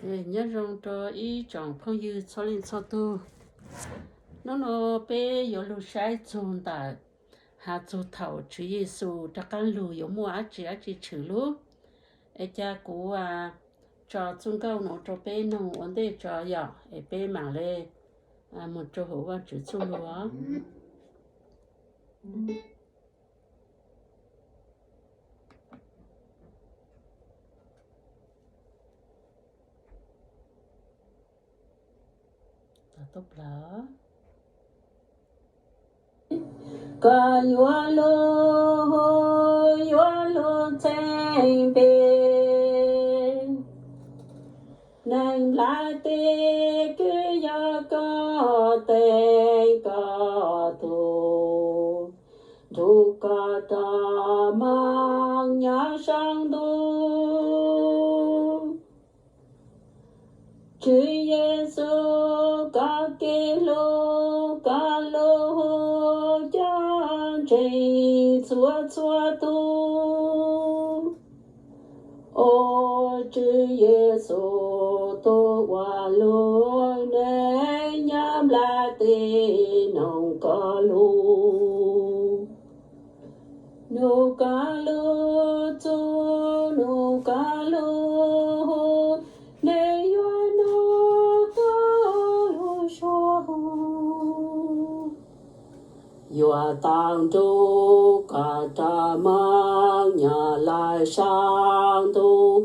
Nyob zoo rau ib tsoom phooj ywg txhua leej txhua tug. Hnub no peb yuav lug saib txug ntawm has txug thaum Tswv Yexus rov qaab lug yuav muaj dlaab tsi dlaab tsi tshwm lub. Es ca kuv tso txuj nkauj nuav rau peb noog ua ntej tso yom, es peb maam le moog rua huv Vaajtswv txuj lug. Koj yuav lug, yuav lug txheeb peb. Neeg nplaj teb kws yog koj teem koj tug, nrug koj rov moog nyob saum ntuj. Tswv Yexus, koj kev lug, koj lug coj ntseeg txhua txhua tug. Au Tswv Yexus, tug uas lug neeg nyob nplaj teb noog koj lug. Nug koj lug txug, nug koj lug hu, neeg yuav nug koj lug suav hu. Yuav tau nrug koj rov moog nyob lawm saum ntuj,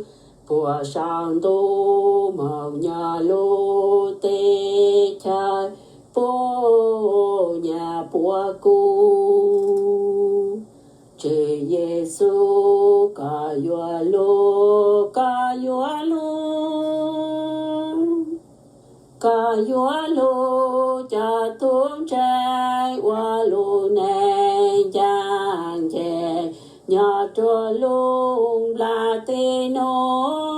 puag saum ntuj moog nyob lub teb chaws, puab nyam puab kub. Tswv Yexus, koj yuav lug, koj yuav lug, koj yuav lug coj tug ntseeg ua lub neej ncaaj nceeg nyob rua lub nplaj teb nuav.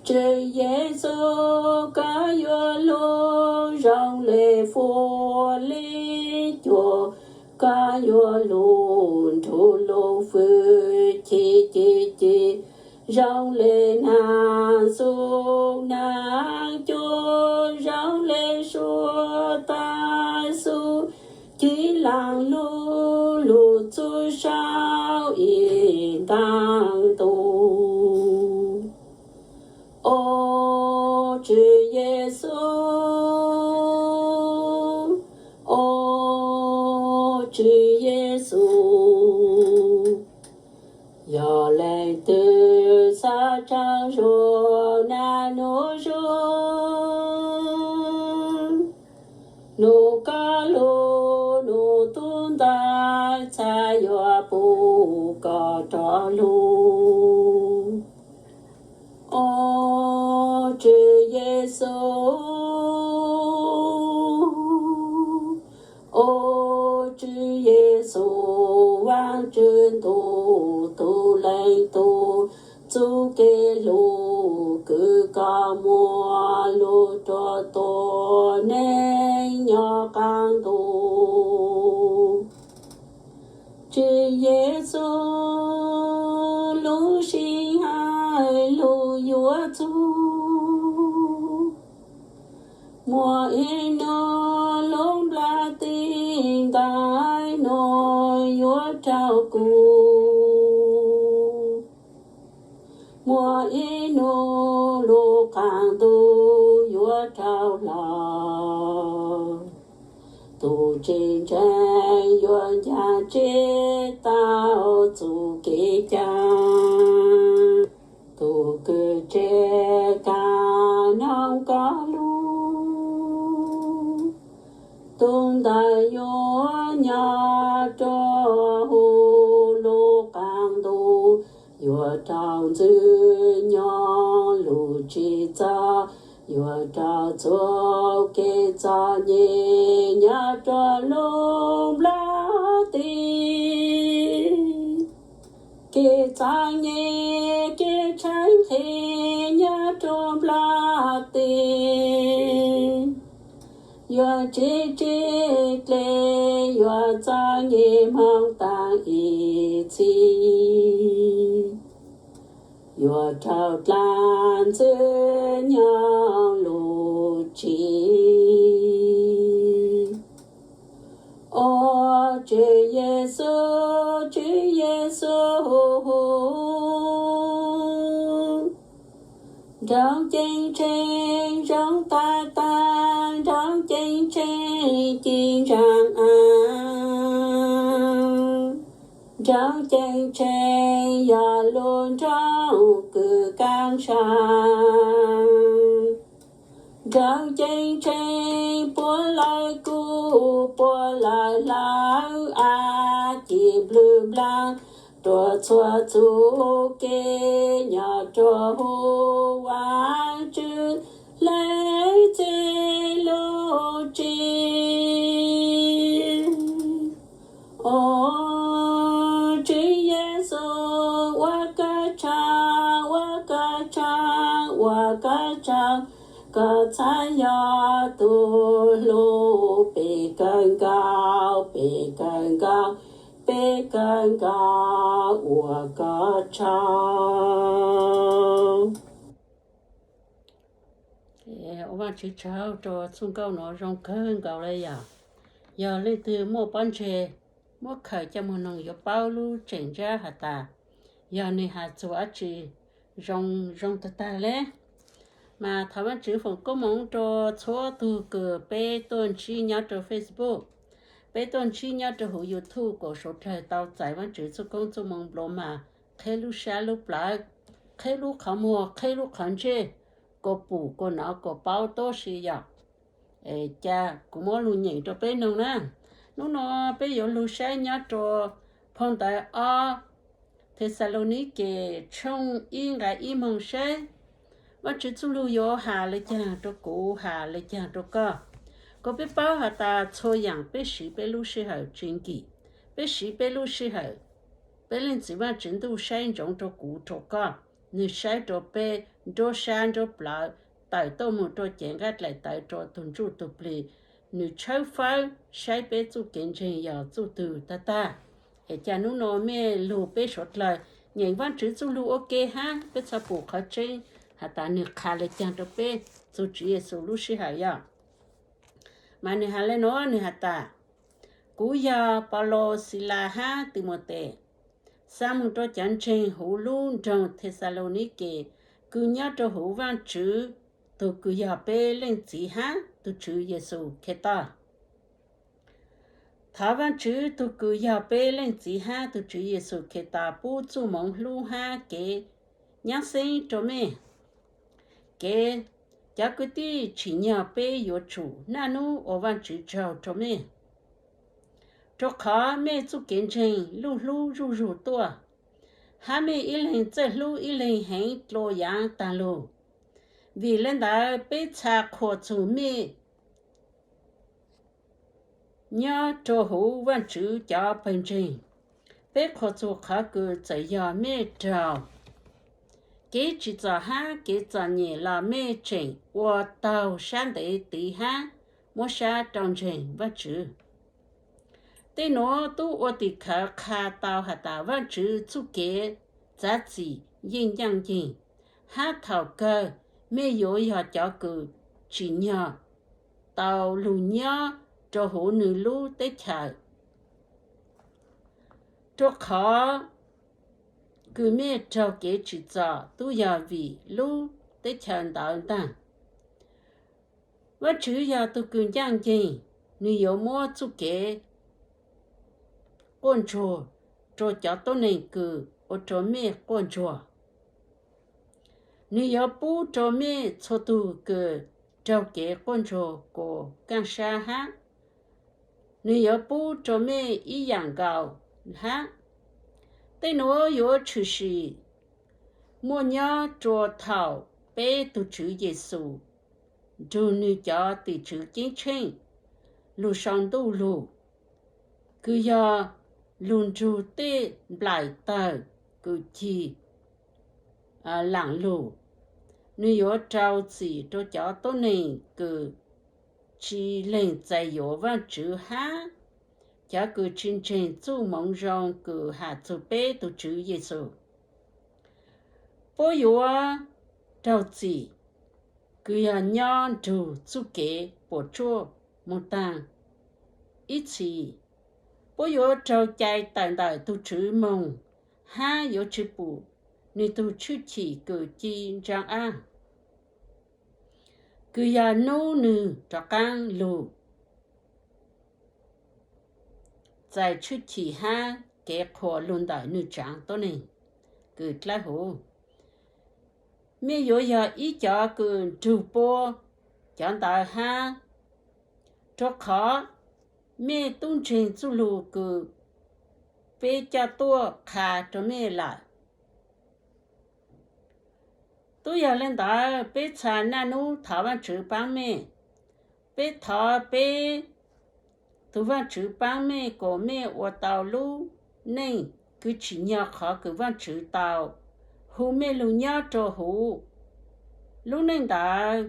Tswv Yexus, koj yuav lug zoo le fuab le cua, koj yuav lug nrug lub fwj chim ci ci, zoo le naag xub naag cua, zoo le suav taag xub, ci laag lug lug txug saum ib ntaag ntuj. Au Tswv Yexus, au Tswv Yexus, yog leej twg xaav tsaug zug naj nub zug, nug koj lug, nug tub ntawd txhad yuav pum koj rov lug. Au Tswv Yexus, au Tswv Yexus, Vaajtswv ntuj tug leej tug, txuj kev lug kws koj muaj lug rua tuab neeg nyob qaab ntuj. Tswv Yexus, lub sij hawm lug yuav txug, muaj ib nub lub nplaj teb ntawm nuav yuav raug kuv, muaj ib nub lub qaab ntuj yuav raug hlo. Tug tsev ntseeg yuav ncaag tseb tau txuj kev cai. Tug kws tseb kaam noog koj lug, tug ntawd yuav nyob rua huv lub qaab ntuj, yuav raug ntxwg nyoog lub tsim txom, yuav raug txuj kev txom nyem nyob rua lub nplaj teb. Kev txom nyem kev tshaib nqhis nyob rua nplaj teb, yuav tsim tsim dlej, yuav txom nyem moog taag ib txhis. yuav raug dlaab Ntxwg Nyoog lub tswv. Au Tswv Yexus, Tswv Yexus, nroo ceeb tsheej zoo tag tag, nroo ceeb tsheej ci ntsaa aav, nroo ceeb tsheej yog lub nroog kws kaaj ntshai. Nroo ceeb tsheej puab lawv kuj puab lawv hlawv av ci nplwg nplaag rua txhua txuj kev nyob rua huv Vaajtswv leej txiv lub tswv. Au Tswv Yexus, ua koj tsaug, ua koj tsaug, ua koj tsaug, koj txhaj yog tug hlub peb kawg nkaus, peb kawg nkaus, peb kawg nkaus, ua koj tsaug. Ua Vaajtswv tsaug rua txuj nkauj nuav zoo kawg nkaus le yom. Yog leej twg muaj pob ntseg muab khaws coj moog noog yuav paub lub tseem ntsab has tas yog nwg has txug dlaab tsi zoo, zoo tag tag le. Mas thov Vaajtswv foom koob moov rua txhua tug kws peb tuaj ntsib nyob rua Facebook, peb tuaj ntsib nyob rua huv YouTube kuas suav dlawg tau txais Vaajtswv txuj koob txuj moov nplua mag, qheb lub sab lub plawv, qheb lub qhov muag, qheb lub qhov ntsej, kuas pum kuas nov kuas paub tuab si yom. Ca kuv muab lug nyeem rua peb noog na. Nub nua peb yuav lug saib nyob rua phau ntawv ob Thexalaunikes tshooj ib nqai ib moog saib Vaajtswv txuj lug yuav has le caag rua kuv, has le caag rua koj. Kuas peb paub has tas txhua yaam peb siv peb lub sij hawm tsw nkim, peb siv peb lub sij hawm, peb Leej Txiv Vaajtswv Ntuj saib ntsoov rua kuv rua koj, nwg saib rua peb nruab sab nruab plawv, tawm tuaj moog rua cev nqaij dlaim tawv rua tug ntsuj tug plig, nwg tshawb fawb saib peb txuj kev ntseeg yog txuj twg tag tag. Es ca nub nua mej lug peb suav dlawg nyeem Vaajtswv txuj lug ua ke hab peb txhaj pum qhov tseeb has tas nwg qha le caag rua peb txug Tswv Yexus lub sij hawm yom. Mas nwg has le nuav, nwg has tas, kuv yog Paulus, Xilas hab Timutes, xa moog rua cov ntseeg huv lub nroog Thexalaunikes kws nyob rua huv Vaajtswv tug kws yog peb Leej Txiv hab tug Tswv Yexus Khetos. Thov Vaajtswv tug kws yog peb Leej Txiv hab tug Tswv Yexus Khetos pub txuj moov hlub hab kev nyab xeeb rua mej. Kev, cov kwv tij, tsim nyog peb yuav tsum naj nub ua Vaajtswv tsaug rua mej, rua qhov mej txuj kev ntseeg luj hlub zuj zug tuaj, hab mej ib leeg txawj hlub ib leeg heev dlua yaav taag lug. Vim le ntawd peb txha qhuas txug mej nyob rua huv Vaajtswv cov pawg ntseeg. Peb qhuas txug qhov kws txawm yog mej raug kev tsim txom hab kev txom nyem los mej tseem ua taug sab ntev tiv hab muab sab rau ntseeg Vaajtswv. Tej nuav tub ua tim khawv qha tau has tas Vaajtswv txuj kev txav txim yeej ncaaj nceeg, hab thaum kawg mej yuav yog cov kws tsim nyog tau lug nyob rua huv nwg lub teb chaws, rua qhov kws mej raug kev tsim txom tub yog vim lub teb chaws ntawd ntaag. Vaajtswv yog tug kws ncaaj nceeg, nwg yuav muab txuj kev quaj ntsuag rua cov tuab neeg kws ua rua mej quaj ntsuag. Nwg yuav pub rua mej txhua tug kws raug kev quaj ntsuag kuas kaaj sab hab. Nwg yuav pub rua mej ib yaam nkaus hab. Tej nuav yuav tshwm sim muaj nyob rua thaum peb tug Tswv Yexus nrug nwg cov tim tswv ceeb tsheej lug sau ntuj lug, kws yog lug nrug tej nplaim tawg kws cig laam lug. Nwg yuav rau txim rua cov tuab neeg kws tsi leeg txais yuav Vaajtswv hab cov kws tsi ntseeg txuj moov zoo kws has txug peb tug Tswv Yexus. Puab yuav raug txim kws yog nyob nrug txuj kev puam tsuaj moog taag. Ib txhis, puab yuav raug cai tawm ntawm tug Tswv moog hab yuav tsi pum nwg tug tshwj chim kws ci ntsaa ab, kws yog nub nwg rov qaab lug txais tshwj chim hab kev qhuas lug ntawm nwg tsaav tuab neeg kws dlawb huv. Mej yuav yog ib cov kws nrug puab cov ntawd hab, rua qhov mej tub ntseeg txuj lug kws peb coj tuaj qha rua mej lawm. Tub yog le ntawd, peb txha naj nub thov Vaajtswv paab mej. Peb thov peb tug Vaajtswv paab mej kuas mej ua tau lub neej kws tsim nyog qhov kws Vaajtswv tau hu mej lug nyob rua huv lub neej ntawd.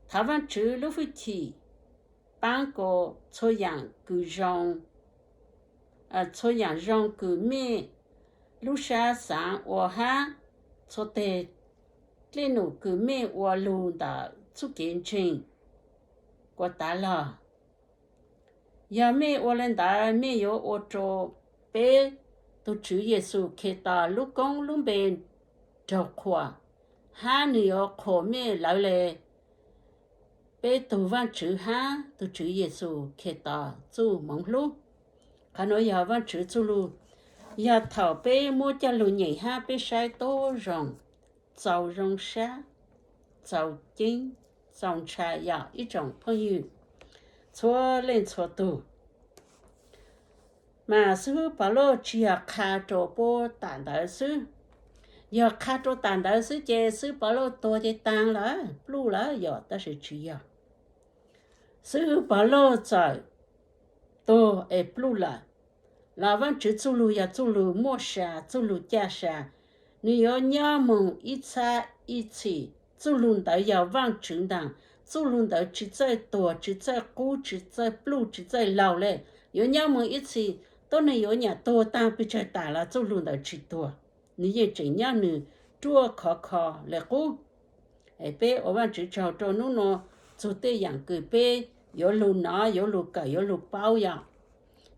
Thov Vaajtswv lub fwj chim paab kuas txhua yaam kws zoo, txhua yaam zoo kws mej lub sab xaav ua hab txhua teg dlej num kws mej ua lug ntawm txuj kev ntseeg kuas tav log. Yog mej ua le ntawd, mej yuav ua rua peb tug Tswv Yexus Khetos lub koob lub npe raug qhuas, hab nwg yuav qhuas mej lawv le peb tug Vaajtswv hab tug Tswv Yexus Khetos txuj moov hlub. Qhov nuav yog Vaajtswv txuj lug, yog thaum peb muab coj lug nyeem hab peb saib tub zoo, txaus zoo sab, txaus ceeb, txaus ntshai yog ib tsoom phooj ywg txhua leej txhua tug. Mas xib hwb Pavlauj tsi yog qha rua puab tam ntawd xwb. Yog qha rua tam ntawd xwb ces xib hwb Pavlauj tuag ces taag lawm, pluj lawm yog, tab sis tsi yog. Xib hwb Pavlauj txawm tuag es pluj lawm, los Vaajtswv txuj lug yog txuj lug muaj sa, txuj lug caj sa. Nwg yuav nyob moog ib txhab ib txhis, txuj lug ntawd yog Vaajtswv ntaag, txuj lug ntawd tsi txawj tuag, tsi txawj qub, tsi txawj pluj, tsi txawj laug le. Yuav nyob moog ib txhis, tuab neeg yuav nyam tuag taag pes tsawg tas los txuj lug ntawd tsi tuag, nwg yeej tseem nyob nwg ruaj khov kho le qub. Es peb ua Vaajtswv tsaug rua nub nua txug tej yaam kws peb yuav lug nov, yuav lug kawm, yuav lug paub yog.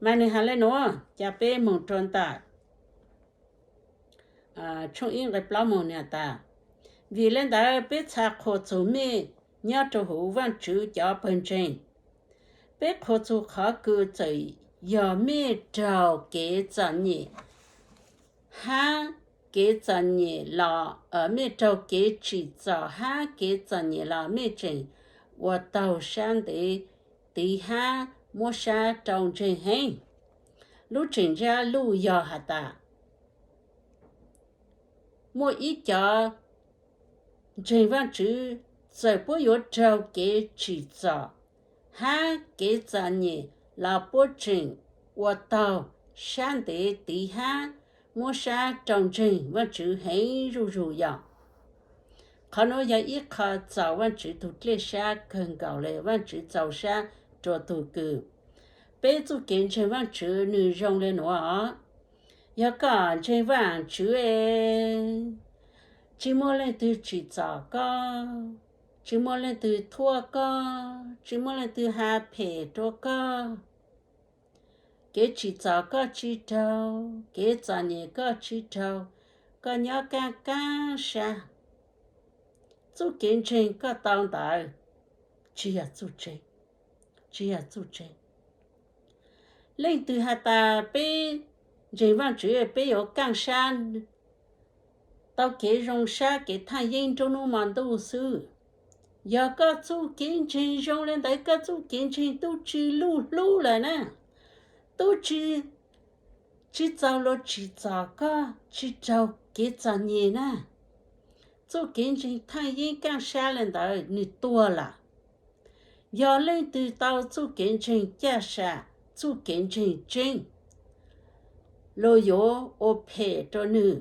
Mas nwg has le nuav, ca peb moog rua ntawm tshooj ib nqe plaub moog nwg has tas, vim le ntawd peb txha qhuas txug mej nyob rua huv Vaajtswv cov pawg ntseeg. Peb qhuas txug qhov kws txawm yog mej raug kev txom nyem hab kev txom nyem los, mej raug kev tsim txom hab kev txom nyem los mej tseem ua taug sab ntev tiv hab muab sab rau ntseeg heev. Lub tseem ntsab luj yog has tas, muaj ib cov ntseeg Vaajtswv, txawm puab yuav raug kev tsim txom hab kev txom nyem los puab tseem ua taug sab ntev tiv hab muab sab rau ntseeg Vaajtswv heev zuj zug yog. Qhov nuav yog ib qho txaus Vaajtswv tug dlej sab kawg nkaus le, Vaajtswv txaus sab rua tug kws peb txuj kev ntseeg Vaajtswv nwg zoo le nuav os. Yog koj ntseeg Vaajtswv es tsi muaj leej twg tsim txom koj, tsi muaj leej twg thuam koj, tsi muaj leej twg has phem rua koj, kev tsim txom koj tsi raug, kev txom nyem koj tsi raug, koj nyob kaaj kaaj sab, txuj kev ntseeg koj tau ntawd tsi yog txuj tseeb, tsi yog txuj tseeb. Leej twg has tas peb ntseeg Vaajtswv peb yuav kaaj sab, tau kev zoo sab kev thaaj yeeb nruab nub mo ntuj xwb. Yog koj txuj kev ntseeg zoo le ntawd, koj txuj kev ntseeg tub tsi luj hlub lawm na, tub tsi, tsi txaus luag tsim txom koj, tsi raug kev txom nyem na, txuj kev ntseeg thaaj yeeb kaaj sab le ntawd nwg tuag lawm. Yog leej twg tau txuj kev ntseeg caj sam, txuj kev ntseeg tseeb, luag yuav ua phem rua nwg,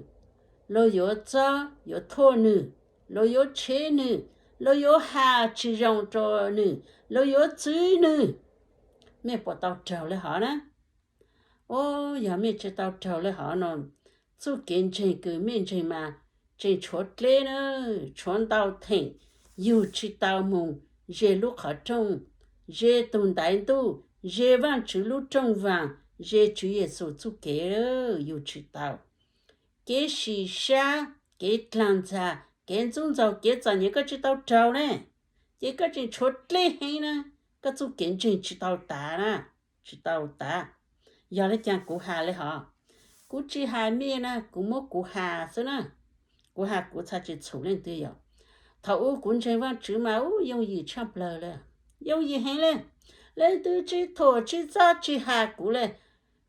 luag yuav txob yuav thuam nwg, luag yuav tshev nwg, luag yuav has tsi zoo rua nwg, luag yuav txwv nwg. Mej puas tau raug le hov na? Yog mej tsi tau raug le hov no, txuj kev ntseeg kws mej ntseeg mas tseem tshuav dleb na, tshuav ntau theem yug tsis tau moog ze lub qhov rooj, ze tug ntaiv ntuj, ze Vaajtswv lub rooj vaam, ze Tswv Yexus txuj kev, yug tsis tau. Kev sim sab, kev dlaag ntxag, kev ntxub ntxaug, kev txom nyem koj tsis tau raug ne, ces koj tseem tshuav dleb heev na, koj txuj kev ntseeg tsis tau tav na, tsis tau tav. Yog le caag kuv has le hov? Kuv tsis has mej na, kuv muab kuv has xwb na. Kuv has kuv txhaj tsis txhum leej twg yog. Thaum ub kuv ntseeg Vaajtswv mas ub yooj yim tshaj plawg le, yooj yim heev le. Leej twg tsis thuam tsis txhawb tsis has kuv le,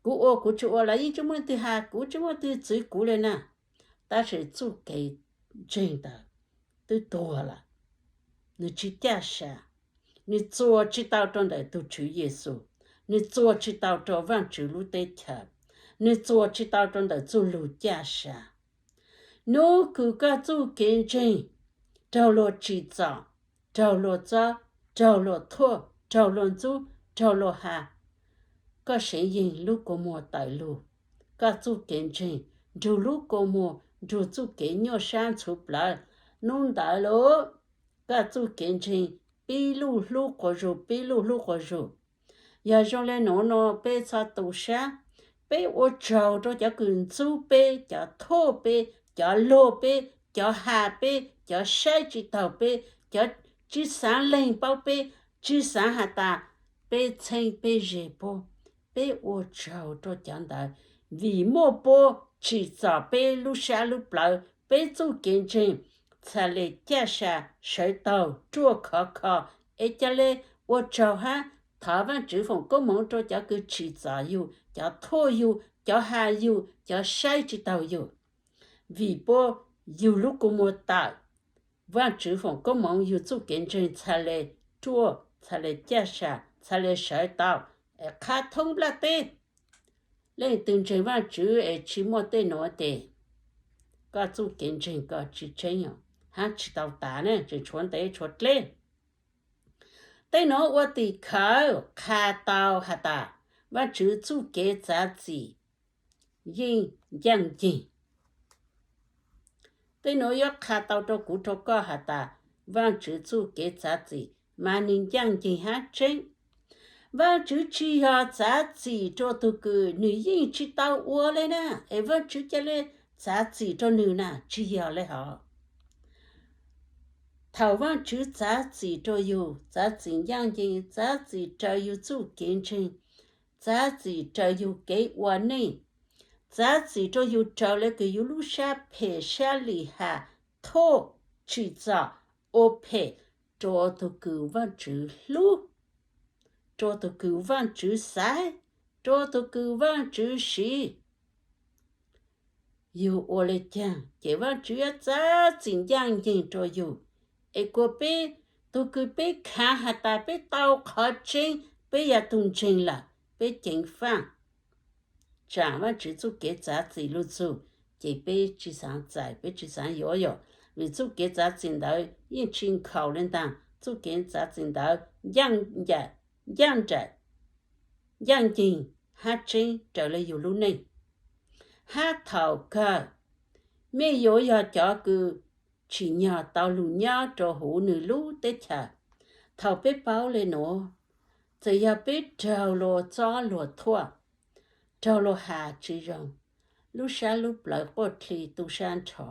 kuv ua kuv tsis ua los yeej tsis muaj leej twg has kuv, tsis muaj leej twg txwv kuv le na. Tab sis txuj kev ntseeg ntawd twb tuag lawm, nws tsis caj sa, nws txuas tsis tau rau ntawm tug Tswv Yexus, nws txuas tsis tau rau Vaajtswv lub teb chaws, nws txuas tsis tau rau ntawm txuj lug caj sa. Nub kws koj txuj kev ntseeg raug luag tsim txom, raug luag txob, raug luag thuam, raug luag ntxub, raug luag has, koj seev yeeg lub kua muag tawm lug. Koj txuj kev ntseeg nrug lub kua muag, nrug txuj kev nyuaj sab ntxhuv plawv. Nub ntawd lug, koj txuj kev ntseeg pib luj hlub quas zug, pib luj hlub quas zug. Yog zoo le nuav no peb txhob tu sab, peb ua tsaug rau cov kws ntxub peb, cov thuam peb, cov luag peb, cov has peb, cov saib tsis taug peb, cov tsis xaav leeg paub peb, tsis xaav has tas peb txheeb peb ze puab. Peb ua tsaug rau cov ntawd, vim muaj puab tsim txom peb lub sab lub plawv, peb txuj kev ntseeg txhaj le caj sa sawv taug ruaj khov kho. Es ca le ua tsaug hab thov Vaajtswv foom koob moov rau cov kws tsim txom yug, cov thuam yug, cov has yug, cov saib tsis taug yug. Vim puab yug lub kua muag tawm, Vaajtswv foom koob moov yug txuj kev ntseeg txhaj le ruaj, txhaj le caj sa, txhaj le sawv tau, es qha thoob nplaj teb. Leej twg ntseeg Vaajtswv es tsis muaj tej nuav tes, koj txuj kev ntseeg koj tsis tseeb hab tsis tau tav ne, tseem tshuav ntev tshuav dleb. Tej nuav ua tim khawv qha tau has tas Vaajtswv txuj kev txav txim yeej ncaaj nceeg. Tej nuav yuav qha tau rau kuv rau koj has tas Vaajtswv txuj kev txav txim mas nwg ncaaj nceeg hab tseeb. Vaajtswv tsis yog txav txim rau tug kws nwg yeej tsis tau ua le na, es Vaajtswv ca le txav txim rau nwg na, tsis yog le hov. Thaum Vaajtswv txav txim rau yug, txav txim ncaaj nceeg, txav txim raws yug txuj kev ntseeg, txav txim raws yug kev ua neej, txav txim rau yug raws le kws yug lub sab phem sab lim ham, thuam, tsim txom, ua phem rau tug kws Vaajtswv hlub, rau tug kws Vaajtswv xaiv, rau tug kws Vaajtswv siv. Yug ua le caag ces Vaajtswv yuav txav txim ncaaj nceeg rau yug, es kuas peb, tug kws peb khaav has tas peb tau qhov tseeb, peb yog tug ntseeg lawm, peb ceev faaj tsaam Vaajtswv txuj kev txav txim lug txug, ces peb tsis xaav txais, peb tsis xaav yuav yom, vim txuj kev txav txim ntawd yeej tsis nkhaus le ntaag. Txuj kev txav txim ntawd ncaaj nraim, ncaaj nceeg hab tseeb raws le yug lub neej. Hab thaum kawg, mej yuav yog cov kws tsim nyog tau lug nyob rau huv nwg lub teb chaws. Thaum peb paub le nuav, txawm yog peb raug luag txob luag thuam, raug luag has tsis zoo, lub sab lub plawv quaj dli tu sab nrho,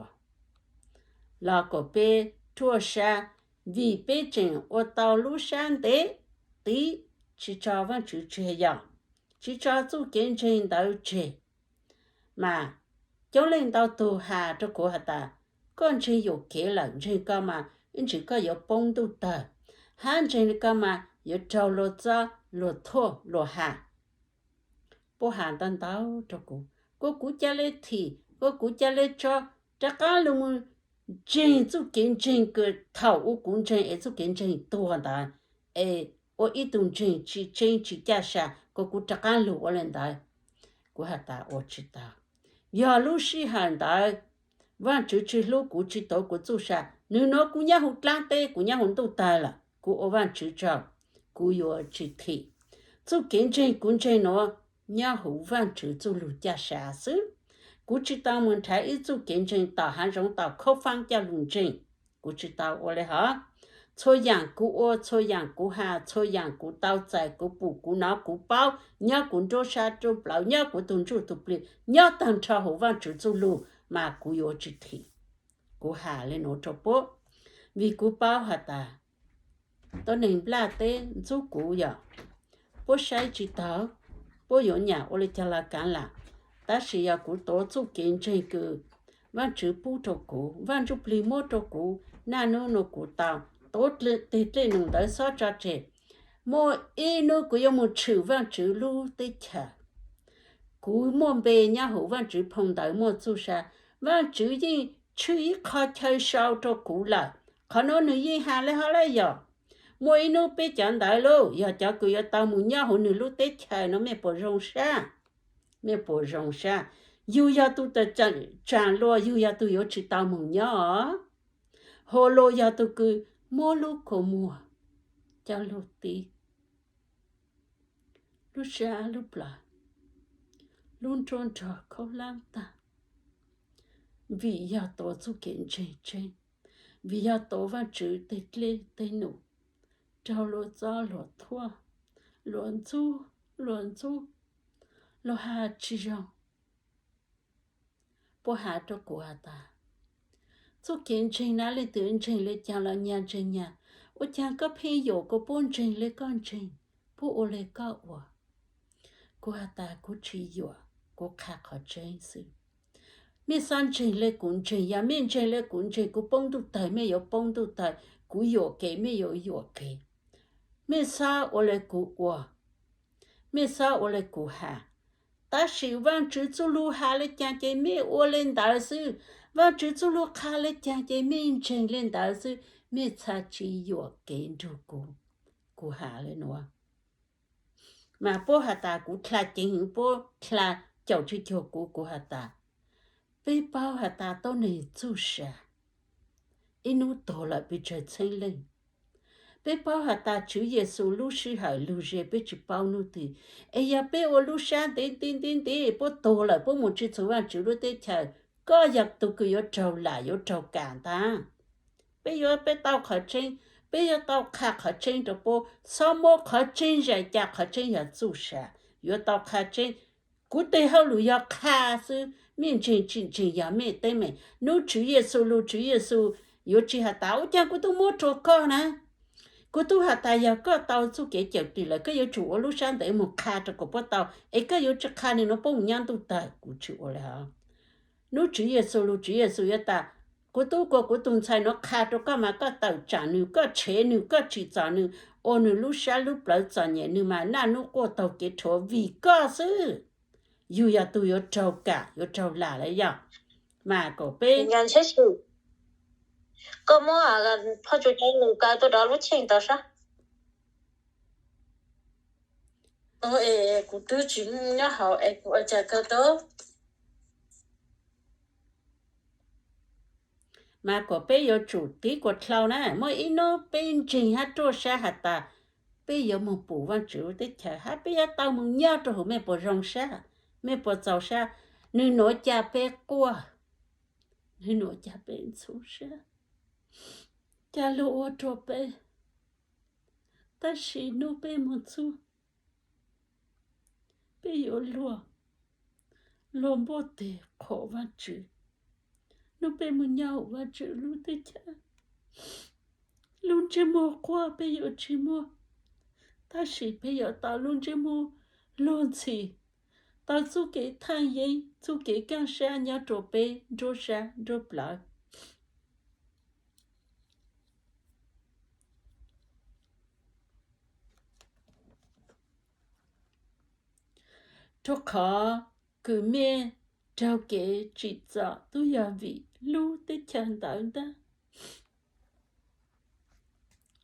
los kom peb ruaj sab, vim peb tseem ua tau lub sab ntev tiv, tsis tso Vaajtswv tseg yom, tsis tso txuj kev ntseeg ntawd tseg. Mas coob leej ntau tug has rau kuv has tas, koj ntseeg yuam kev lawm, ntseeg koj mas ib ntsis koj yuav poob ntuj tawg, hab ntseeg koj mas yuav raug luag txob luag thuam luag has. Puab has ntau ntau rau kuv, kuas kuv ca le thim, kuas kuv ca le tso rov qaab lug moog ntseeg txuj kev ntseeg kws thaum ub kuv ntseeg es txuj kev ntseeg tuag ntawd, es ua ib tug ntseeg tsis tseeb tsis caj sa, kuas kuv rov qaab lug ua le ntawd. Kuv has tas ua tsis tau. Yog lub sij hawm ntawd Vaajtswv tsis hlub kuv, tsis tuav kuv txuj sa, nwg nuav kuv nyob huv dlaab teb, kuv nyob huv ntuj tawg lawm, kuv ua Vaajtswv tsaug, kuv yuav tsis thim. Txuj kev ntseeg kuv ntseeg nuav nyob huv Vaajtswv txuj lug caj sa xwb. Kuv tsis tau mus nrhav ib txuj kev ntseeg tom hav zoov tom khaub faab coj lug ntseeg. Kuv tsis tau ua le hov. Txhua yaam kuv ua, txhua yaam kuv has, txhua yaam kuv tau txais, kuv pum, kuv nov, kuv paub, nyob kuv nruab sab nruab plawv, nyob kuv tug ntsuj tug plig, nyob taag nrho huv Vaajtswv txuj lug, mas kuv yuav tsis thim. Kuv has le nuav rua puab, vim kuv paub has tas tuab neeg nplaj teb ntxub kuv yom, puab saib tsis taug, puab yuav nyam ua le caag los kaav lam. Tab sis yog kuv tuav txuj kev ntseeg kws Vaajtswv pub rua kuv, Vaaj Ntsujplig muab rua kuv, naj nub nua kuv tau tuav teg dlej num ntawd xob tso tseg. Muaj ib nub kuv yuav mus tshwm Vaajtswv lub teb chaws. Kuv muaj npe nyob huv Vaajtswv phoo ntawv muaj txuj sa. Vaajtswv yeej tshwj ib qho chaw sau rua kuv lawm. Qhov nuav nwg yeej has le hov lawm yog, muaj ib nub peb cov ntawd lauj, yog cov kws yuav tau mus nyob huv nwg lub teb chaws no, mej puas zoo sab? Mej puas zoo sab? Yug yog tug tsaam luas, yug yog tug yuav tsis tau mus nyob os. Hos luas yog tug kws muab lub kua muag coj lug tiv lub sab lub plawv, lub nruab nrog khaub hlab tag, vim yog tuav txuj kev ntseeg tseeb, vim yog tuav Vaajtswv teg dlej teg num, raug luag txob luag thuam, luag ntxub, luag ntxub, luag has tsis zoo. Puab has rua kuv has tas, txuj kev ntseeg na, leej twg ntseeg le caag los nyag ntseeg nyag, ua caag koj pheej yuam kuas puab ntseeg le koj ntseeg, puab ua le koj ua. Kuv has tas kuv tsis yuam, kuv qha qhov tseeb xwb. Mej xob ntseeg le kuv ntseeg, yog mej ntseeg le kuv ntseeg kuv poob ntuj tawg mej yuav poob ntuj tawg, kuv yuam kev mej yuav yuam kev. Mej xob ua le kuv ua, mej xob ua le kuv has. Tab sis Vaajtswv txuj lug has le caag ces mej ua le ntawd xwb. Vaajtswv txuj lug qha le caag ces mej ntseeg le ntawd xwb, mej txha tsi yuam kev nrug kuv. Kuv has le nuav. Mas puab has tas kuv dlha ceev heev, puab dlha caum tsi cuag kuv, kuv has tas, peb paub has tas tuab neeg txuj sa ib nub tuag lawm pes tsawg txheeb leej. Peb paub has tas Tswv Yexus lub sij hawm lug ze peb tsis paub nub twg, es yog peb ua lub sab ntev ntev ntev ntev puab tuag lawm puab mus tsi txug Vaajtswv lub teb chaws, koj yog tug kws yuav raug lam yuav raug kam ntag. Peb yuav peb tau qhov tseeb, peb yuav tau qha qhov tseeb rua puab, xob muab qhov tseeb zais ca, qhov tseeb yog txuj sa, yuav tau qha tseeb. Kuv teg hauj lwm yog qha xwb, mej ntseeg tsi ntseeg yog mej teeb meem. Nub Tswv Yexus lug, Tswv Yexus yuav tsi has tas ua caag kuv tub muab rua koj na. Kuv tub has tas yog koj tau txuj kev cawm dim lawm koj yuav tsum ua lub sab ntev mus qha rua kom puab tau, es koj yuav tsi qha nwg nuav puab mus nyob ntuj tawg, kuv tsi ua le hov. Nub Tswv Yexus lug, Tswv Yexus yuav tas, kuv tub, kuas kuv tug ntxhais nuav qha rua koj mas koj tawm tsaam nwg, koj tshev nwg, koj tsim txom nwg, ua nwg lub sab lub plawv txom nyem nwg mas naj nub quaj taug kev rhuav vim koj xwb. Yug yog tug yuav raug kam yuav raug lam lawm yog. Mas kom peb, koj muab phoj tsuas cov nws kaw tuaj rau lub cheej tau sab. Es kuv twb tsis nyob hauv es kuv ua cas kaw tau. Mas kom peb yuav tsum tiv kuas dlhau na, muaj ib nub peb ntseeg hab ruaj sab has tas peb yuav moog pum Vaajtswv teb chaws hab peb yuav tau moog nyob rua huv, mej puas zoo sab, mej puas txaus sab. Nwg nuav ca peb quaj, nwg nuav ca peb ntxhub sab, ca luag ua rua peb. Tab sis nub peb moog txug, peb yuav luag, luag npuaj teg qhuas Vaajtswv. Nub peb moog nyob huv Vaajtswv lub teb chaws, lub ntsej muag quaj peb yuav tsi muaj, tab sis peb yuav tau lub ntsej muag luag ntxhi, tau txuj kev thaaj yeeb, txuj kev kaaj sab nyob rua peb nruab sab nruab plawv. Rua qhov kws mej raug kev tsim txom tub yog vim lub teb chaws ntawd ntag.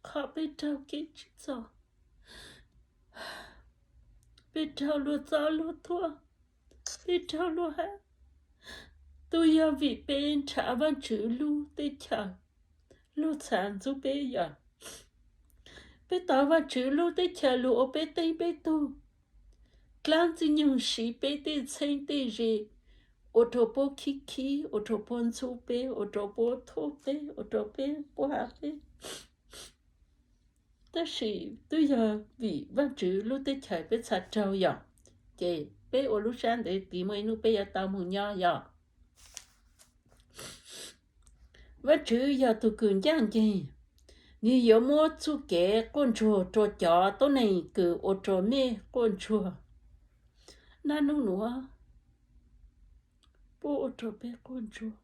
Qhov peb raug kev tsim txom, peb raug luag txob luag thuam, peb raug luag hab, tub yog vim peb nrhav Vaajtswv lub teb chaws, luag txhav ntxub peb yog. Peb tau Vaajtswv lub teb chaws lug ua peb teej peb tug, dlaab Ntxwg Nyoog siv peb tej txheeb tej ze, ua rau puab khib khib, ua rau puab ntxub peb, ua rau puab thuam peb, ua rau peb quaj peb. Tab sis twb yog vim Vaajtswv lub teb chaws peb txha raug yom, ces peb ua lub sab ntev tiv muaj ib nub peb yuav tau moog nyob yom. Vaajtswv yog tug kws ncaaj nceeg, nwg yuav muab txuj kev quaj ntsuag rua cov tuab neeg kws ua rua mej quaj ntsuag. Naj nub nuav puab ua rua peb quaj ntsuag,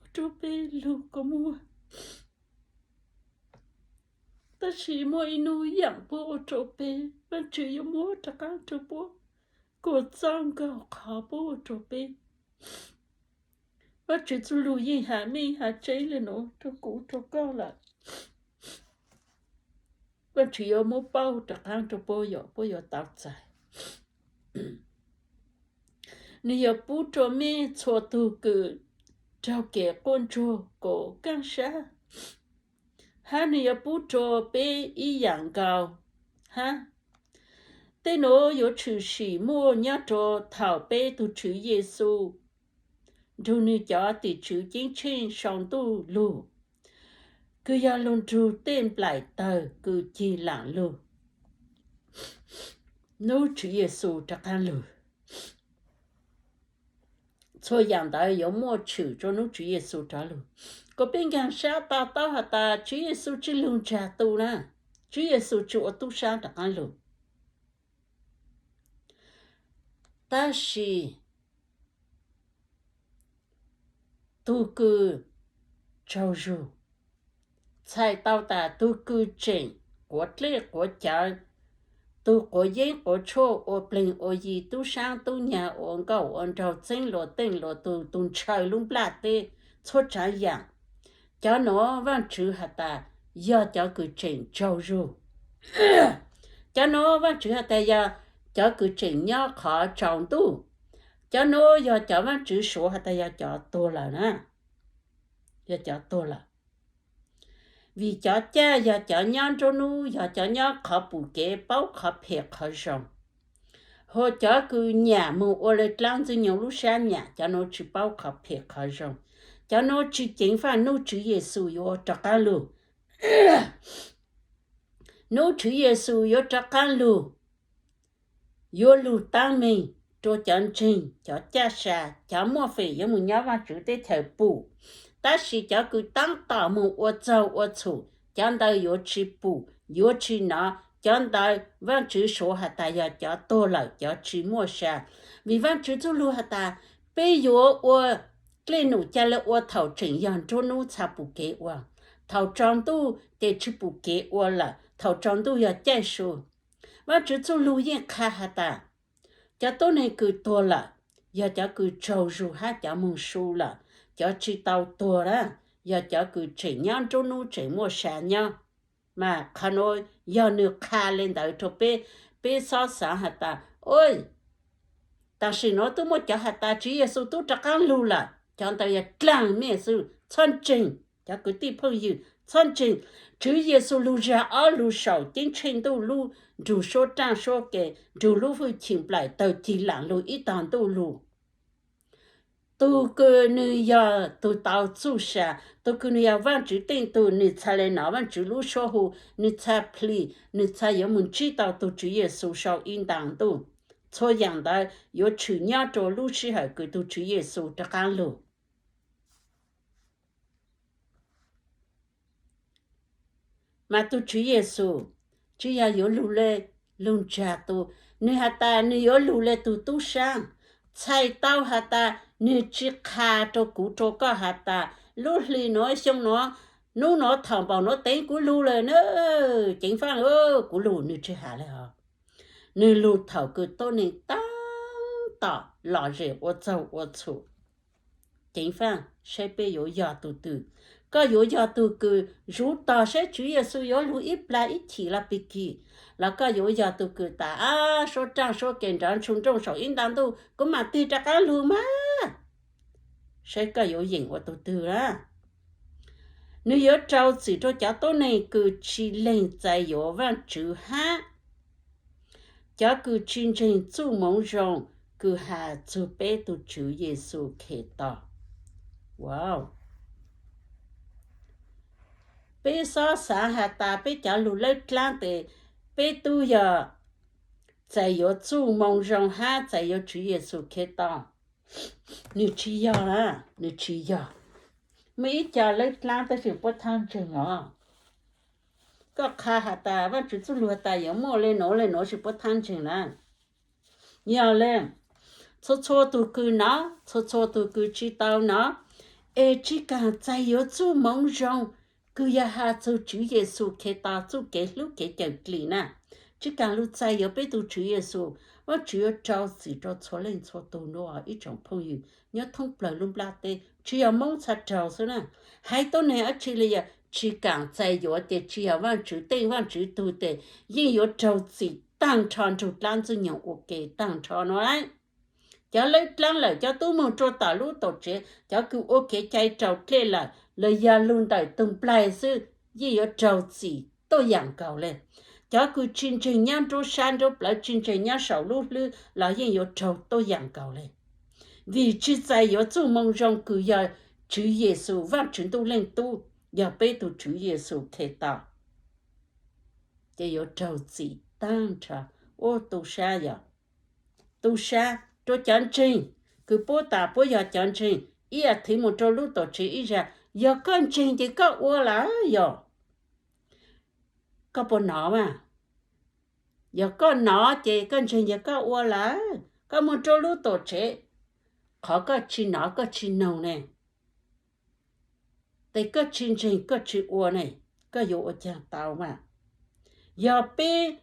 ua rua peb lug kua muag. Tab sis muaj ib nub yaam puab ua rua peb, Vaajtswv yuav muab rov qaab rua puab, kua txob nkaus qhov puab ua rua peb. Vaajtswv txuj lug yeej has meej has tseeb le nuav rua kuv rua koj lawm. Vaajtswv yuav muab pauj rov qaab rua puab yom, puab yuav tau txais. Nwg yuav pub rua mej txhua tug kws raug kev quaj ntsuag kuas kaaj sab, hab nwg yuav pub rua peb ib yaam nkaus hab. Tej nuav yuav tshwm sim muaj nyob rua thaum peb tug Tswv Yexus nrug nwg cov tim tswv ceeb tsheej sau ntuj lug, kws yog lug nrug tej nplaim tawg kws cig laam lug. Nub Tswv Yexus rov qaab lug, txhua yaam ntawd yuav muaj tshwm rua nub Tswv Yexus rov lug. Kuas peb nkaag sab to taub has tas Tswv Yexus tsi lug ntsag tu na, Tswv Yexus tsi ua tub sab rov qaab lug. Tab sis tug kws tsaug zug, txhais tau tas tug kws tseem quav dlej quav cawv, tug quav yeeb quav tshuaj ua pleg ua yi, tub saab tub nyag ua nkauj ua nraug, txeeb luas teej luas tug, tug ntshaw lub nplaj teb, txhua tsaav yaam. Cov nuav Vaajtswv has tas yog cov kws tseem tsaug zug. Cov nuav Vaajtswv has tas yog cov kws tseem nyob qhov tsaus ntuj. Cov nuav yog cov Vaajtswv suav has tas yog cov tuag lawm na, yog cov tuag lawm. Vim cov caj yog cov nyob nruab nub, yog cov nyob qhov pum kev, paub qhov phem qhov zoo. Hos cov kws nyam moog ua le dlaab ntxwg nyoog lub sab nyam, cov nuav tsi paub qhov phem qhov zoo. Cov nuav tsi ceev faaj nub Tswv Yexus yuav rov qaab lug. Nub Tswv Yexus yuav rov qaab lug, yuav lug taab meeg rua cov ntseeg, cov caj sa, cov muaj feem yuav moog nyob Vaajtswv teb chaws pum. Tab sis cov kws taab tom moog ua txaug ua txhum, cov ntawd yuav tsi pum, yuav tsi nov, cov ntawd Vaajtswv suav has tas yog cov tuag lawm, cov tsi muaj sa. Vim Vaajtswv txuj lug has tas peb yuav ua dlej num ca le ua thaum tseem yog nruab nub txha pum kev ua, thaum tsaus ntuj ces tsi pum kev ua lawm, thaum tsaus ntuj yog caij su. Vaajtswv txuj lug yeej qha has tas cov tuab neeg kws tuag lawm yog cov kws tsaug zug hab cov moog su lawm, cov tsi tau tuag na, yog cov kws tseem nyob nruab nub tseem muaj sa nyob. Mas qhov nuav yog nwg qha le ntawd rua peb, peb xob xaav has tas, tam sim nuav tub muaj cov has tas Tswv Yexus tub rov qaab lug lawm, cov ntawd yog dlaag mej xwb, txhob ntseeg. Cov kwv tij phooj ywg, txhob ntseeg. Tswv Yexus lug zag ob lug saum ceeb tsheej ntuj lub, nrug suab raaj suab ke, nrug lub hwj chim nplaim tawg cig laam lug ib tog ntuj lug. Tug kws nwg yog tug tau txuj sa, tug kws nwg yog Vaajtswv teej tug, nwg txha le nov Vaajtswv lub suab hu, nwg txha plhis, nwg txha yuav moog ntsib tau tug Tswv Yexus sau ib ntaag ntuj. Txhua yaam ntawd yuav tshwm nyob rua lub sij hawm kws tug Tswv Yexus rov qaab lug. Mas tug Tswv Yexus tsi yog yuav lug le lug ntsag tu, nwg has tas nwg yuav lug le tug tub saab. Txhais tau has tas nwg tsi qha rua kuv rua koj has tas lub hli nuav xyoo nuav, nub nuav thaum npaum nuav teev kuv lug lawm na, ceev faaj kuv lug, nwg tsi has le hov. Nwg lug thaum kws tuab neeg taab tom lom zem ua txaug ua txhum. Ceev faaj saib peb yuav yog tug twg. Koj yuav yog tug kws zuv tog saib Tswv Yexus yuav lug ib plag ib chim los pig kig, los koj yuav yog tug kws tas, ab, suab raaj suab ke nrov ntsug nrooj saum ib ntaag ntuj, kuv maam tig rov qaab lug mas. Saib koj yuav yeem ua tug twg na. Nwg yuav rau txim rua cov tuab neeg kws tsi leeg txais yuav Vaajtswv hab cov kws tsi ntseeg txuj moov zoo, kws has txug peb tug Tswv Yexus Khetos. Peb xob xaav has tas peb cov lug lawb dlaab tes peb tub yog txais yuav txuj moo zoo hab txais yuav Tswv Yexus Khetos. Nwg tsi yog na, nwg tsi yog. Muaj ib co lawb dlaab tab sis puab thaab ntseeg os. Koj qha has tas Vaajtswv txuj lug tas yuav muaj le nuav le nuav tsi puab thaab ntseeg na. Yog le, txhua txhua tug kws nov, txhua txhua tug kws tsi tau nov, es tsi kaam txais yuav txuj moo zoo kws yog has txug Tswv Yexus Khetos txuj kev hlub kev cawm dlim na. Tsi kaam lug txais yuav peb tug Tswv Yexus. Vaajtswv yuav rau txim rua txhua leej txhua tug nuav ib tsoom phooj ywg nyob thoob plawg lub nplaj teb, tsi yog Moob txhaj raug xwb na. Haiv tuab neeg dlaab tsi le yog tsi kaam txais yuav tes tsi yog Vaajtswv teej Vaajtswv tug tes yeej yuav raug txim taag nrho nrug dlaab ntxwg nyoog ua ke taag nrho nuav lawm. Cov lawb dlaab lawm, cov tub moog rua tom lub tuam tsev, cov kws ua kev cai raus dlej lawm los yog lug ntawm tug nplaig xwb yeej yuav raug txim tuaj yaam nkaus le. Cov kws tsi ntseeg nyob nruab sab nruab plawv, tsi ntseeg nyob saum lub hlwb los yeej yuav raug tuaj yaam nkaus le. Vim tsi txais yuav txuj moo zoo kws yog Tswv Yexus Vaajtswv Ntuj Leej Tub, yog peb tug Tswv Yexus Khetos, ces yuav raug txim taag nrho. Ua tu sab yog, tu sab rua cov ntseeg kws puab tas puab yog cov ntseeg, ib as thiv moog rua lub tuam tsev ib zag, yog koj ntseeg ces koj ua lawm yog. Koj puas nov mas? Yog koj nov ces koj ntseeg yog koj ua lawm, koj moog rua lub tuam tsev, qhov koj tsi nov koj tsi noog ne, tes koj tsi ntseeg koj tsi ua ne, koj yuav ua caag tau mas? Yog peb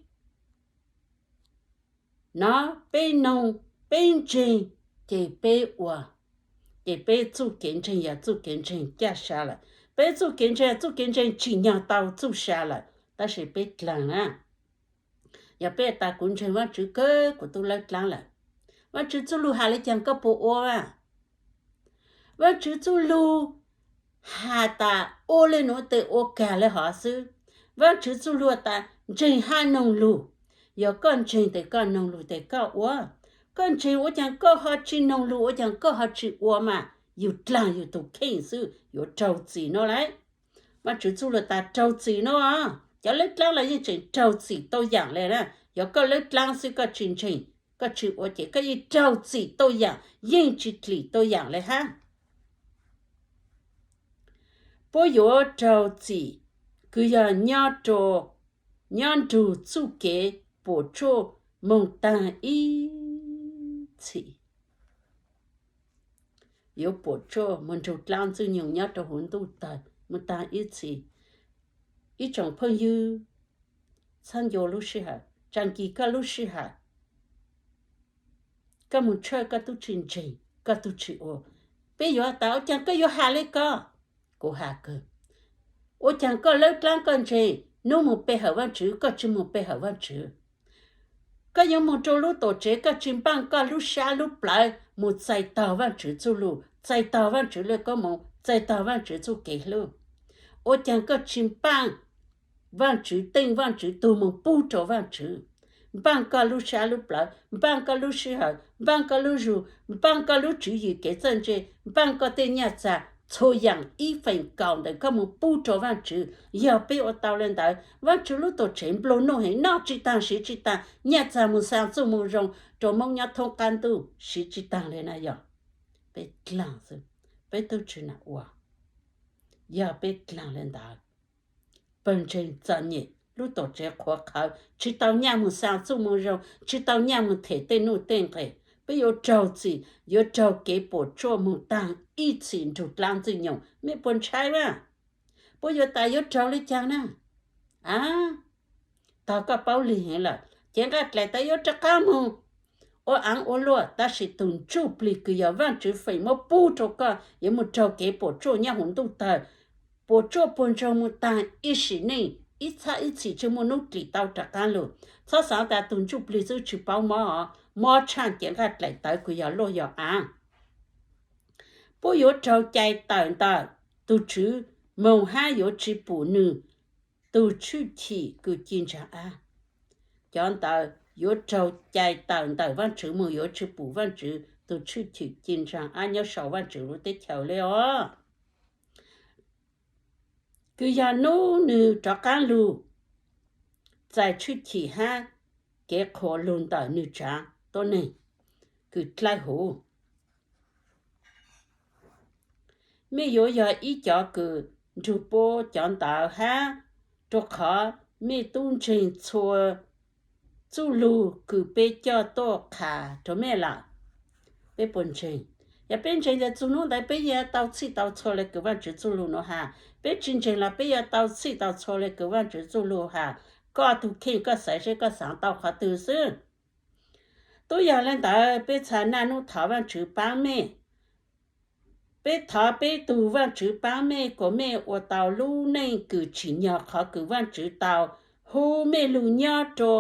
nov, peb noog, peb ntseeg, ces peb ua, ces peb txuj kev ntseeg yog txuj kev ntseeg caj sa lawm. Peb txuj kev ntseeg, txuj kev ntseeg tsim nyog tau txuj sa lawm, tab sis peb dlaag na. Yog peb tas kuv ntseeg Vaajtswv kawg kuv tub lawb dlaab lawm, Vaajtswv txuj lug has le caag koj puas ua? Vaajtswv txuj lug has tas ua le nuav tes ua kag le hov xwb. Vaajtswv txuj lug tas ntseeg hab noog lug. Yog koj ntseeg tes koj noog lug tes koj ua. Koj ntseeg ua caag koj ho tsi noog lug, ua caag koj ho tsi ua mas? Yug dlaag yug tug kheej xwb yuav raug txim nuav lawm. Vaajtswv txuj lug tas raug txim nuav, cov lawb dlaab los yeej tseem raug txim tuaj yaam le na. Yog koj lawb dlaab xwb koj tsi ntseeg, koj tsi ua ces koj yeej raug txim tuaj yaam, yeej tsi dlim tuaj yaam le hab. Puab yuav raug txim kws yog nyob nrug txuj kev puam tsuaj moog taag ib txhis. Yuav puam tsuaj moog nrug dlaab ntxwg nyoog nyob rua huv ntuj tawg moog taag ib txhis. Ib tsoom phooj ywg, txhab ncua lub sij hawm, tsaa kis koj lub sij hawm, koj moog tshawj koj tub tsi ntseeg, koj tub tsi ua. Peb yuav tas ua caag koj yuav has le ko? Kuv has kawg. Ua caag koj lawb dlaab koj ntseeg, nub moog pe hawm Vaajtswv koj tsi moog pe hawm Vaajtswv? Koj yuav moog rua lub tuam tsev koj tsi npaaj koj lub sab lub plawv moog txais tog Vaajtswv txuj lug, txais tog Vaajtswv le koob moov, txais tog Vaajtswv txuj kev hlub? Ua caag koj tsi npaaj Vaajtswv teej Vaajtswv tug moog pub rua Vaajtswv? Npaaj koj lub sab lub plawv, npaaj koj lub sij hawm, npaaj koj lub zug, npaaj koj lub tswv yim kev txawj ntse, npaaj koj tej nyaj txag, txhua yaam ib feem kaum ntawm koj moog pub rua Vaajtswv. Yog peb ua tau le ntawd, Vaajtswv lub tuam tsev nplua nuj heev, noj tsi taag siv tsi taag, nyaj txag moog xaa txuj moog zoo rua Moob nyob thoob qaab ntuj siv tsi taag le na yog. Peb dlaag xwb, peb tub tsi nam ua. Yog peb dlaag le ntawd, pawg ntseeg txom nyem, lub tuam tsev qhuav qhawv, tsi tau nyaj moog xaa txuj moog zoo, tsi tau nyaj moog them tej nuj tej nqes. Peb yuav raug txim, yuav raug kev puam tsuaj moog taag ib txhis nrug dlaab ntxwg nyoog. Mej puas ntshai mas? Puab yuav tas yuav raug le caag na? A, tog koj paub lig heev lawm, cev nqaj dlaim tawv yuav rov qaab moog ua aav ua luaj, tab sis tug ntsuj plig kws yog Vaajtswv feem muab pub rua koj yuav moog raug kev puam tsuaj nyob huv ntuj tawg, puam tsuaj puag ntsoog moog taag ib sim neej, ib txhab ib txhis tsi muaj nub dlim tau rov qaab lug. Txhob xaav tas tug ntsuj plig xwb tsi paub mob, mob tshaaj cev nqaj dlaim tawv kws yog luaj yog aav. Puab yuav raug cai tawm ntawm tug Tswv moog hab yuav tsi pum nwg tug tshwj chim kws ci ntsaa ab. Cov ntawd yuav raug cais tawm ntawm Vajtswv mus, yuav tsis pum Vajtswv tus tshwj chim ci ntsa ab nyob saum Vajtswv lub teb chaws li os. Kws yog nub nwg rov qaab lug txais tshwj chim hab kev qhuas lug ntawm nwg tsav tuab neeg kws dlawb huv. Mej yuav yog ib cov kws nrug puab cov ntawd hab, rua qhov mej tub ntseeg txhua txuj lug kws peb coj tuaj qha rua mej lawm. Peb puas ntseeg? Yog peb ntseeg tas txug nub ntawd peb yuav tau txhij tau txhua le kws Vajtswv txuj lug nuav has. Peb tsis ntseeg los peb yuav tau txhij tau txhua le kws Vajtswv txuj lug has. Koj tug kheej koj xaiv seb koj xaav tau qhov twg xwb. Tub yog le ntawd peb txha naj nub thov Vajtswv paab mej. Peb thov peb tug Vajtswv paab mej kuas mej ua tau lub neej kws tsim nyog qhov kws Vajtswv tau hu mej lug nyob rua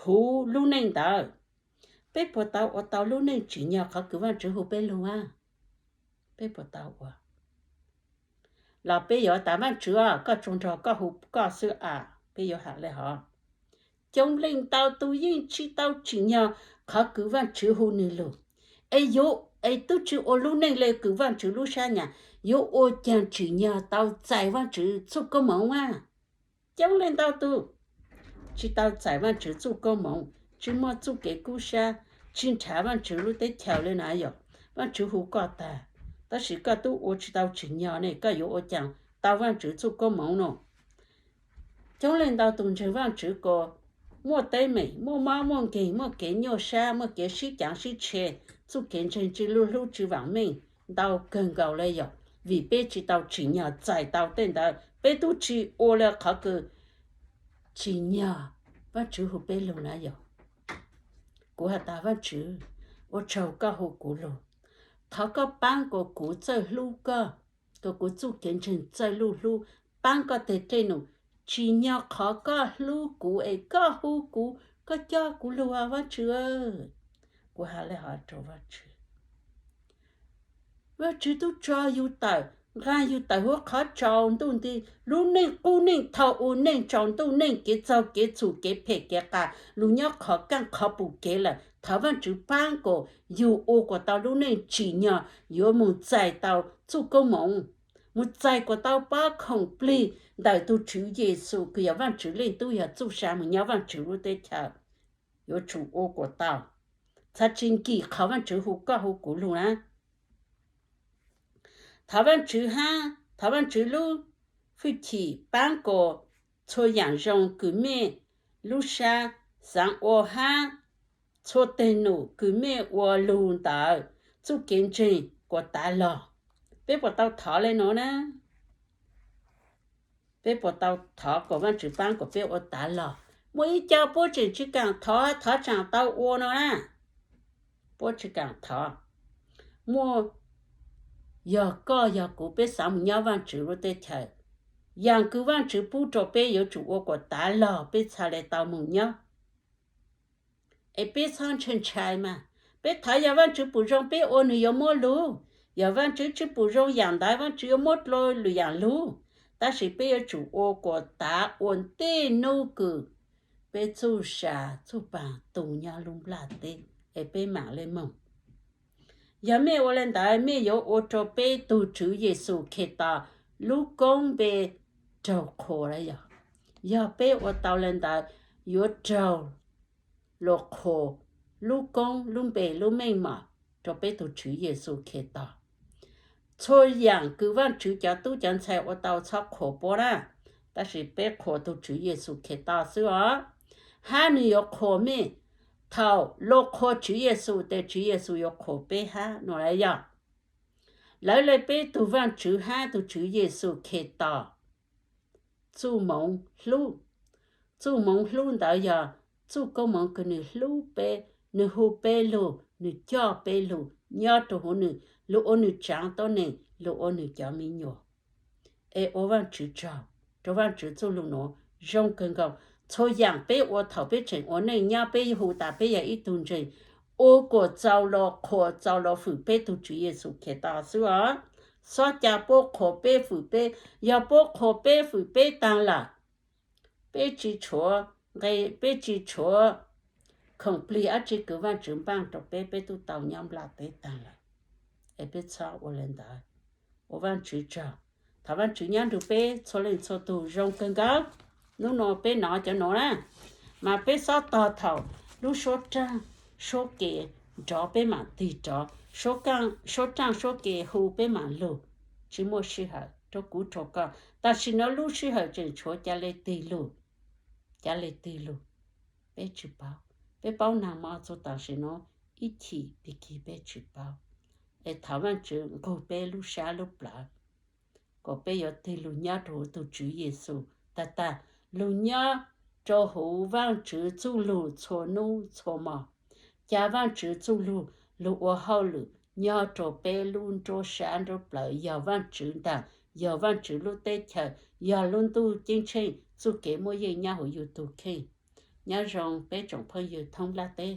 huv lub neej ntawd. Peb puas tau ua tau lub neej tsim nyog qhov kws Vajtswv hu peb lug a? Peb puas tau ua? Los peb yuav tas Vajtswv, koj tsuas nrog koj hu koj xwb a? Peb yuav has le hov? Coob leej ntau tug yeej tsis tau tsim nyog qhov kws Vajtswv hu nwg lug, es yuav, es tub tsi ua lub neej le kws Vajtswv lub sab nyam, yuav ua caag tsim nyog tau txais Vajtswv txuj koob moov a? Coob leej ntau tug tsis tau txais Vajtswv txuj koob moov, tsis muaj txuj kev kub sab, tsis nrhav Vajtswv lub teb chaws le na yom. Vajtswv hu koj tag, tab sis koj tub ua tsis tau tsim nyog ne, koj yuav ua caag tau Vajtswv txuj koob moov no? Coob leej ntau tug ntseeg Vajtswv kuas muaj teeb meem, muaj mob muaj nkeeg, muaj kev nyuaj sab, muaj kev sib caav sib tshe, txuj kev ntseeg tsis lug hlub tsis vaam meej ntau kawg nkaus le yom. Vim peb tsis tau tsim nyog txais tau tej ntawd, peb tub tsis ua le qhov kws tsim nyog Vajtswv hu peb lug na yom. Kuv has tas Vajtswv, ua tsaug koj hu kuv lug, thov koj paab kuas kuv txawj hlub koj, kuas kuv txuj kev ntseeg txawj lug hlub, paab koj teg dlej num, tsim nyog qhov koj hlub kuv es koj hu kuv, koj coj kuv lug Vajtswv. Kuv has le hov rua Vajtswv. Vajtswv tub tso yug tawm, nqaa yug tawm huv qhov tsaus ntuj nti, lub neej qub neej thau ua neej tsaus ntuj neej kev txaug kev txhum kev phem kev qas lug nyob qhov kaaj qhov pum kev lawm. Thov Vajtswv paab kuas yug ua kuas tau lub neej tsim nyog yuav moog txais tau txuj koob moov, moog txais kuas tau pob khoom plig ntawm tug Tswv Yexus kws yog Vajtswv Leej Tub yog txuj sa moog nyob Vajtswv lub teb chaws. Yuav tsum ua kuas tau, txhad tsis nkim qhov Vajtswv hu koj hu kuv lug na. Thov Vajtswv hab thov Vajtswv lub hwj chim paab kuas txhua yaam zoo kws mej lub sab xaav ua hab txhua teg num kws mej ua lug ntawd txuj kev ntseeg kuas tav log. Peb puas tau thov le nuav na? Peb puas tau thov kuas Vajtswv paab kuas peb ua tav log? Muaj ib co puab tseem tsis kaam thov, thov tsaam tau ua no na. Puab tsis kaam thov. Muaj, yog koj yog kuv peb xaav moog nyob Vajtswv lub teb chaws, yaam kws Vajtswv pub rua peb yuav tsum ua kuas tav log peb txhad le tau moog nyob. Es peb txhob ntshai ntshai mas. Peb thov yog Vajtswv pum zoo peb ua nwg yuav muab lug, yog Vajtswv tsis pum zoo yaam ntawd Vajtswv yuav muab dlua lwm yaam lug. Tab sis peb yuav tsum ua kuas tav ua ntej nub kws peb txuj sa txuj paag tu nyob lub nplaj teb, es peb maam le moog. Yog mej ua le ntawd mej yuav ua rua peb tug Tswv Yexus Khetos lub koob npe raug qhuas lawm yog. Yog peb ua tau le ntawd, yuav raug luas qhuas lub koob lub npe lub meej mom rua peb tug Tswv Yexus Khetos. Txhua yaam kws Vajtswv cov tub cov ntxhais ua tau txhob qhuas puab na, tab sis peb qhuas tug Tswv Yexus Khetos xwb os. Hab nwg yuav qhuas mej, thaum luas qhuas Tswv Yexus tes Tswv Yexus yuav qhuas peb hab no lawm yog. Lawv le peb tug Vajtswv hab tug Tswv Yexus Khetos txuj moov hlub. Txuj moov hlub ntawd yog txuj koob moov kws nwg hlub peb, nwg hu peb lug, nwg coj peb lug nyob rua huv nwg, lug ua nwg tsaav tuab neeg, lug ua nwg cov me nyuam. Es ua Vajtswv tsaug rua Vajtswv txuj lug nuav zoo kawg nkaus. Txhua yaam peb ua thaum peb tseem ua neej nyob peb hu tas peb yog ib tug ntseeg, ua kuas txaus luas qhuas txaus luas fwm peb tug Tswv Yexus Khetos xwb os. Xob ca puab qhuas peb fwm peb, yog puab qhuas peb fwm peb taag lawm, peb tsis tshuav nqe, peb tsis tshuav khoom plig dab tsi kws Vaajtswv npaaj rua peb, peb tub tau nyob nplaj teb taag lawm. Es peb txhob ua le ntawd, ua Vaajtswv tsaug. Thov Vaajtswv nyob nrug peb txhua leej txhua tug zoo kawg nkaus. Nub nua peb nov cov nuav na, mas peb xob tog thaum lub suab raaj suab ke nrov peb maam tig nrov, suab raaj suab ke hu peb maam lug, tsi muaj sij hawm rua kuv rua koj. Tam sim nuav lub sij hawm tseem tshuav ca le tig lug, ca le tig lug, peb tsi paub. Peb paub naag mog, txug tam sim nuav ib chim pig kig peb tsi paub. Es thov Vaajtswv nqug peb lub sab lub plawv, kuas peb yuav tig lug nyob rua huv tug Tswv Yexus tag tag, lug nyob rua huv Vaajtswv txuj lug txhua nub txhua mo. Ca Vaajtswv txuj lug lug ua hauj lwm nyob rua peb lub nruab sab nruab plawv, yog Vaajtswv ntaag, yog Vaajtswv lub teb chaws, yog lub ntuj ceeb tsheej txuj kev muaj yeej nyob huv yug tug kheej. Nyob zoo peb tsoom phooj ywg thoob nplaj teb.